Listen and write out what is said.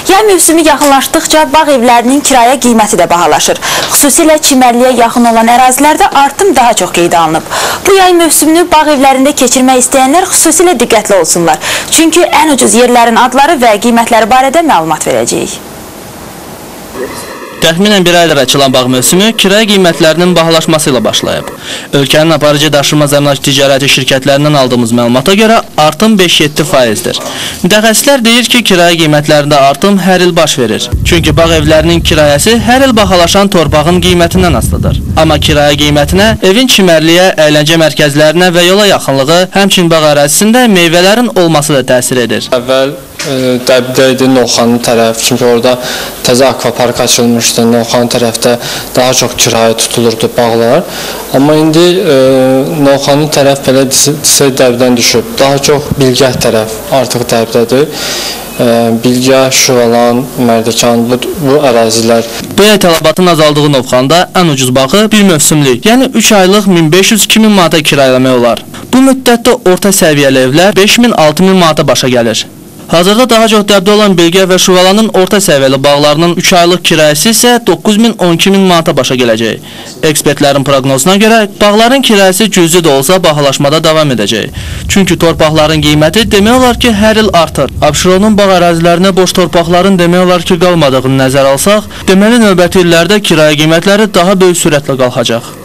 Yay mövsümü yaxınlaşdıqca bağ evlərinin kirayə qiyməti də bahalaşır. Xüsusilə çimərliyə yaxın olan ərazilərdə artım daha çox qeydə alınıb. Bu yay mövsümünü bağ evlərində keçirmək istəyənlər xüsusilə diqqətli olsunlar. Çünki ən ucuz yerlərin adları və qiymətləri barədə məlumat verəcəyik. Təxminən bir aydır açılan bağ mövsümü kirayə qiymətlərinin bahalaşması ilə başlayıb. Ölkənin aparıcı daşınmaz əmlak ticarəti şirkətlərindən aldığımız məlumata görə artım 5-7%-dir. Mütəxəssislər deyir ki, kirayə qiymətlərində artım hər il baş verir. Çünki bağ evlərinin kirayəsi hər il bahalaşan torpağın qiymətindən asılıdır. Amma kirayə qiymətinə evin çimərliyə, əyləncə mərkəzlərinə və yola yaxınlığı, həmçinin bağ ərazisində meyvələrin olması da təsir edir. Əvvəl Dəbdə idi Novxanı tərəf, çünki orada təzə akvapark açılmışdı. Novxanı tərəfdə daha çox kirayə tutulurdu bağlar. Amma indi Novxanı tərəf belə desə Dəbdən düşüb. Daha çox Bilgəh tərəf artıq Dəbdədir. Bilgəh, Şuvalan, Mərdəkan bu ərazilər. Bu yay tələbatın azaldığı Novxanıda ən ucuz bağı bir mövsümlük, yəni 3 aylıq 1500-2000 manata kirayələmək olar. Bu müddətdə orta səviyyəli evlər 5000-6000 manata başa gəlir. Hazırda daha çox Dəbdə olan Bilgəh və Şuvalanın orta səviyyəli bağlarının 3 aylıq kirayəsi isə 9000-12000 manata başa gələcək. Ekspertlərin proqnozuna görə bağların kirayəsi cüzi də olsa bahalaşmada davam edəcək. Çünki torpaqların qiyməti demək olar ki, hər il artır. Abşeronun bağ ərazilərinə boş torpaqların demək olar ki, qalmadığını nəzərə alsaq, deməli növbəti illərdə kirayə qiymətləri daha böyük sürətlə qalxacaq.